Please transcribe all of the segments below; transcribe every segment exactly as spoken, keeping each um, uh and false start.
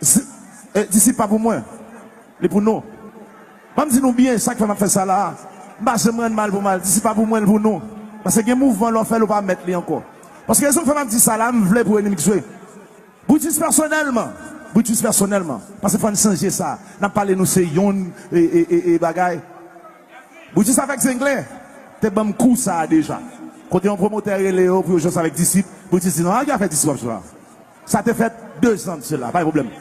Z- eh, Disip pa pou mwen. Li pou nou. Ban m di nou byen sa k fè m ap fè sa la. M pa janm rann mal pou mal. Disip pa pou mwen, li pou nou. Paske gen mouvman lè w fè l, ou pa mèt li ankò. Paske rezon k fè m ap di sa la, m vle pou Enimik jwe. Brutus pèsonèlman. Brutus pèsonèlman. Paske fò n chanje sa. N ap pale nou se yonn e, e, e, e bagay. Brutus avèk Zenglen te ban m kou sa a deja. Kote yon pwomotè rele yo pou yo jwe avèk Disip, Brutus di non, a ki afè Disip w ap jwe la? Sa te fèt de zan de sela, pa gen pwoblèm.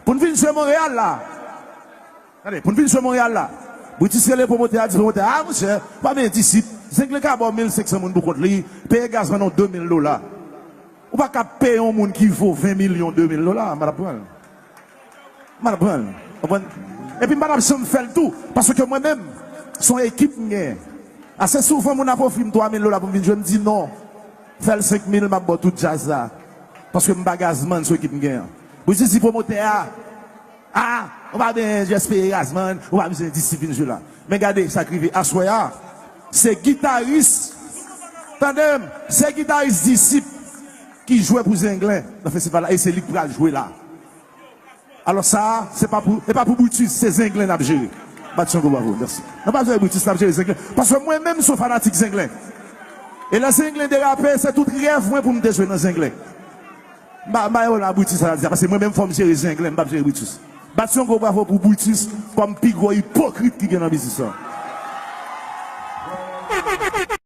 Pou n vin jwe Monreyal la, tande, pou n vin jwe Monreyal la, Brutus rele pwomotè a, di pwomotè a, a monchè, pa byen Disip, Zenglen ka ba w mil senk san moun pou kont li, peye gazman w de mil dola. Ou pa ka peye yon moun ki vo ven milyon de mil dola, m pa t ap pran l. M pa t ap pran l. Konprann? Epi m pa t ap janm fè l tou, paske mwen menm, se yon ekip m genyen. Ase souvan moun ap ofri m twa mil dola pou m vin jwe, m di non. Fè l senk mil, m ap ba w tout djaz la. Paske m pa gazman sou ekip m genyen an. Brutus di pwomotè a, a, ou pa byen jis peye gazman, ou pa bezwen Disip vin jwe la. Men gade sa k rive aswè a. Se gitaris, tande m, se gitaris Disip ki jwe pou Zenglen nan festival la, e se li k pral jwe la. Alò sa a, se pa pou, e pa pou Brutus, se Zenglen n ap jere. Bat yon gwo bravo, mèsi. Nou pa jere Brutus, n ap jere Zenglen. Paske mwen menm, m se yon fanatik Zenglen. E lè Zenglen derape, se tout rèv mwen pou m te jwe nan Zenglen. M pa, m pa yon la Brutus sa di sa, paske mwen menm fò m jere Zenglen, m p ap jere Brutus. Bat yon gwo bravo pou Brutus kòm pi gwo ipokrit ki gen nan biznis lan.